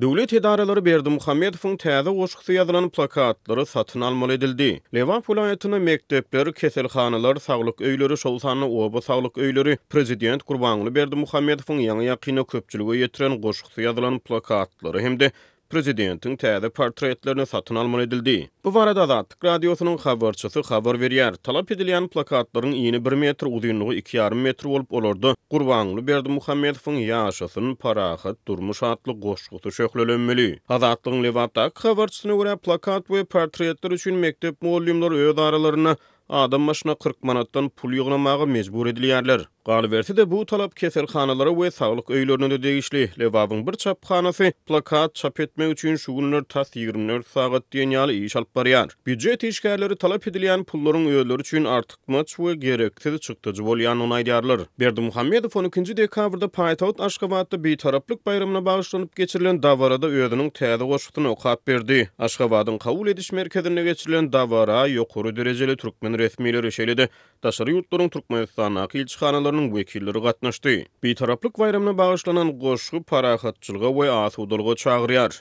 Döwlet edaralary Berdimuhamedowyň täze goşgusy ýazylan plakatlary satyn almaly edildi. Lebap welaýatynda mekdepler, keselhanalar, saglyk öýleri, şol sanda oba saglyk öýleri prezident Gurbanguly Berdimuhamedowyň ýaňy-ýakynda köpçülige ýetiren goşgusy ýazylan plakatlary hem-de prezidentiň täze portretlerini satyn almaly edildi. Bu barada Azatlyk Radiosynyň habarçysy habar berýär. Talap edilýän plakatlaryň ini bir metr, uzynlygy iki ýarym metr bolup, olarda Gurbanguly Berdimuhamedowyň Ýaşasyn parahat durmuş atly goşgusy şöhlelenmeli. Azatlygyň Lebapdaky habarçysyna görä, plakat we portretler üçin mekdep mugallymlary öz aralarynda adam başyna 40 manatdan pul ýygnamaga mejbur edilýärler. Galyberse-de, bu talap keselhanalara we saglyk öýlerine-de degişli. Lebabyň bir çaphanasy plakat çap etmek üçin şu günler tas 24 sagat diýen ýaly iş alyp barýar. Býujet işgärleri talap edilýän pullaryň özleri üçin artykmaç we gereksiz çykdajy bolýandygyny aýdýarlar. Berdimuhamedow on ikinji dekabrda paýtagt Aşgabatda Bitaraplyk baýramyna bagyşlanyp geçirilen dabarada özüniň täze goşgusyny okap berdi. Aşgabadyň kabul ediş merkezinde geçirilen dabara ýokary derejeli türkmen resmileri, şeýle-de daşary ýurtlaryň Türkmenistandaky ilçihanalarynyň wekilleri gatnaşdy. Bitaraplyk baýramyna bagyşlanan goşgy parahatçylyga we asudalyga çagyrýar.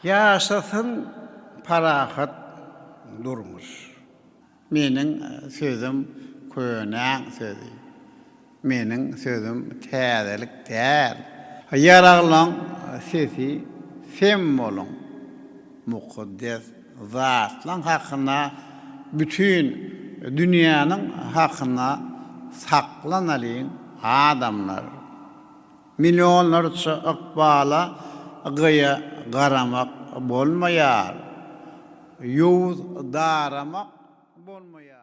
Ýaşasyn parahat durmuş. Meniň sözüm könäň sözi. Meniň sözüm täzelik däl. Ýaraglaň sesi sem boluň. Mukaddes zatlaň hakyna bütin dünýäniň hakyna saklanalyň adamlar. Millionlarça ykbala gyýa garamak bolmaýar. Ýowuz daramak bolmaýar.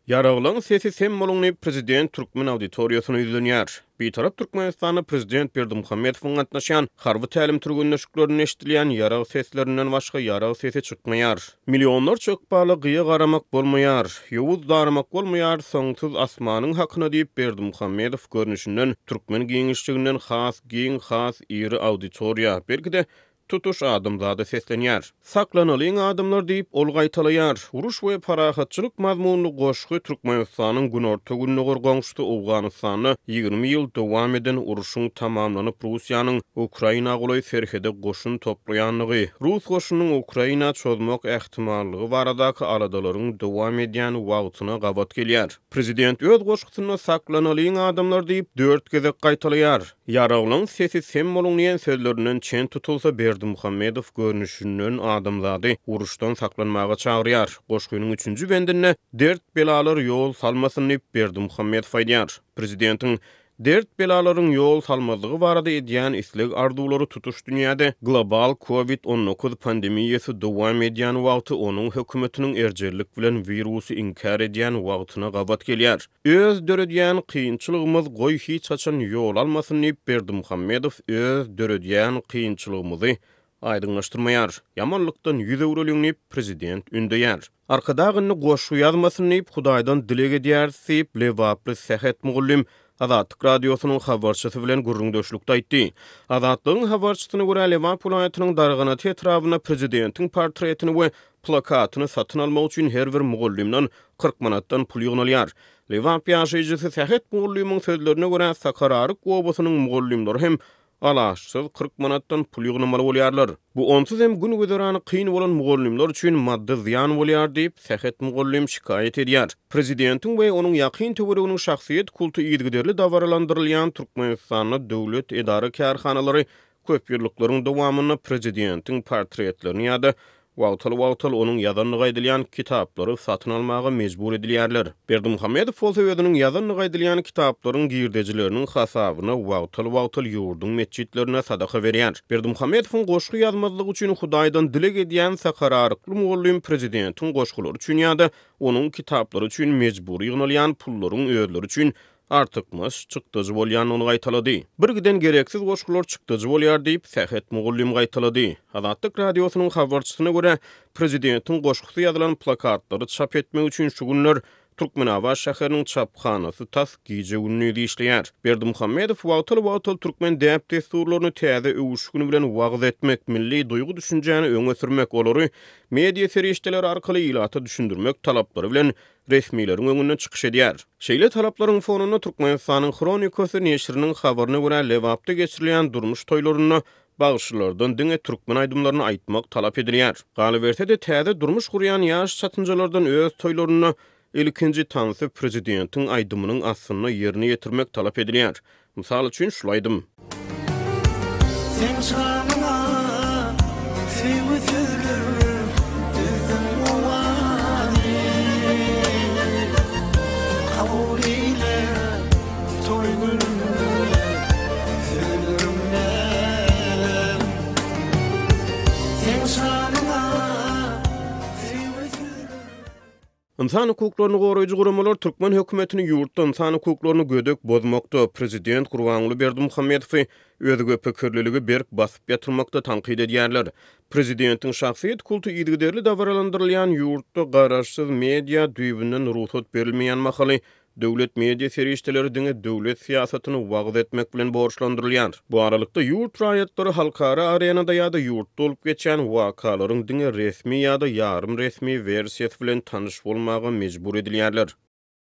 Ýaraglaň sesi sem boluň diýip, prezident türkmen auditoriýasyna ýüzlenýär. Bitarap Türkmenistanda prezident Berdimuhamedowyň gatnaşýan harby tälim-türgenleşiklerinde eşidilýän ýarag seslerinden başga ýarag sesi çykmaýar. Millionlarça ykbala gyýa garamak bolmaýar, ýowuz daramak bolmaýar, soňsuz asmanyň hakyna diýip, Berdimuhamedow görnüşinden türkmen giňişliginden has giň, has iri auditoriýa, belki-de, Tutuş adamzada seslenýär. Saklanalyň adamlar diýip, ol gaýtalaýar. Uruş we parahatçylyk mazmunly goşgy Türkmenistanyň günorta-gündogar goňşusy Owganystanda 20 ýyl dowam eden urşuň tamamlanyp Russiýanyň Ukraina golaý serhede goşun toplaýandygy, rus goşunynyň Ukraina çozmak ähtimallygy baradaky aladalaryň dowam edýän wagtyna gabat gelýär. Prezident öz goşgusynda Saklanalyň adamlar diýip, dört gezek gaýtalaýar. Ýaraglaň sesi sem boluň diýen sözlerinden çen tutulsa Berdimuhamedow görnüşinden adamzady uruşdan saklanmaga çagyrýar. Goşgynyň üçünji bendinde Dert-belalar ýol salmasyn diýip Berdimuhamedow aýdýar. Prezidentiň dert-belalaryň ýol salmazlygy barada edýän isleg-arzuwlary tutuş dünýäde global Covid 19 pandemiýasy dowam edýän wagty onuň hökümetiniň erjellik bilen wirusy inkär edýän wagtyna gabat gelýär. Öz döredýän kynçylygymyz goý hiç haçan ýol almasyn diýip Berdimuhamedow öz döredýän kynçylygymyzy aýdyňlaşdyrmaýar. Ýamanlykdan ýüz öwreliň diýip prezident ündeýär. Arkadag indi goşgy ýazmasyn diýip Hudaýdan dileg edýäris diýip lebaply Sähet mugallym Azatlyk Radiosynyň habarçysy bilen gürrüňdeşlikde aýtdy. Azatlygyň habarçysyna görä Lebap welaýatynyň Darganata etrabynda prezidentiň portretini we plakatyny satyn almak üçin her bir mugallymdan 40 manatdan pul ýygnalýar. Lebap ýaşaýjysy Sähet mugallymyň sözlerine görä, Sakararyk obasynyň mugallymlary hem alaçsyz 40 manatdan pul ýygnamaly bolýarlar. Bu onsuz hem gün-güzerany kyn bolan mugallymlar üçin maddy zyýan bolýar diýip, Sähet mugallym şikaýat edýär. Prezidentiň we onuň ýakyn töwereginiň şahsyýet kulty yzygiderli dabaralandyrylýan Türkmenistanda döwlet edara-kärhanalary Köp ýyllyklaryň dowamynda prezidentiň portretlerini ýa-da wagtal-wagtal onuň ýazandygy aýdylýan kitaplary satyn almaga mejbur edilýärler. Berdimuhamedow bolsa özüniň ýazandygy aýdylýan kitaplaryň girdejileriniň hasabyna wagtal-wagtal ýurduň metjitlerine sadaka berýär. Berdimuhamedowyň goşgy ýazmazlygy üçin Hudaýdan dileg edýän sakararykly mugallym prezidentiň goşgulary üçin ýa-da onuň kitaplary üçin mejbury ýygnalýan pullaryň özleri üçin artykmaç çykdajy bolýandygyny gaýtalady. Bir giden gereksiz goşgular çykdajy bolýar diýip, Sähet mugallym gaýtalady. Azatlyk Radiosynyň habarçysyna görä, prezidentiň goşgusy ýazylan plakatlary çap etmek üçin şu günler Türkmenabat şäheriniň çaphanasy tas gije-gündiz işleýär. Berdimuhamedow wagtal-wagtal türkmen däp-dessurlaryny täze öwüşgin bilen wagyz etmek, milli duýgy-düşünjäni öňe sürmek, olary media serişdeleri arkaly ilata düşündirmek talaplary bilen resmileriň öňünde çykyş edýär. Şeýle talaplaryň fonunda Türkmenistanyň Hronikasy neşiriniň habaryna görä, Lebapda geçirilýän durmuş toýlarynda Bagşylardan diňe türkmen aýdymlaryny aýtmak talap edilýär. Galyberse-de, täze durmuş gurýan ýaş çatynjalardan öz toýlarynda ilkinji tansy prezidentiň aýdymynyň astynda ýerine ýetirmek talap edilýär. Mysal üçin, şul aýdym. Seň şanyňa söýgi sözler düzdüm owazy. Kabul eýle toý gününde sözlerim näzem. Seň şanyňa söýgi sözler. Ynsan hukuklaryny goraýjy guramalar türkmen hökümetini ýurtda ynsan hukuklaryny gödek bozmakda, prezident Gurbanguly Berdimuhamedowy özge pikirliligi berk basyp ýatyrmakda tankyt edýärler. Prezidentiň şahsyýet kulty yzygiderli dabaralandyrylýan ýurtda garaşsyz media düýbünden rugsat berilmeýän mahaly Döwlet media serişdeleri diňe döwlet syýasatyny wagyz etmek bilen borçlandyrylýar. Bu aralykda, ýurt raýatlary halkara arenada ýa-da ýurtda bolup geçýän wakalaryň diňe resmi ýa-da ýarym resmi wersiýasy bilen tanyş bolmaga mejbur edilýärler.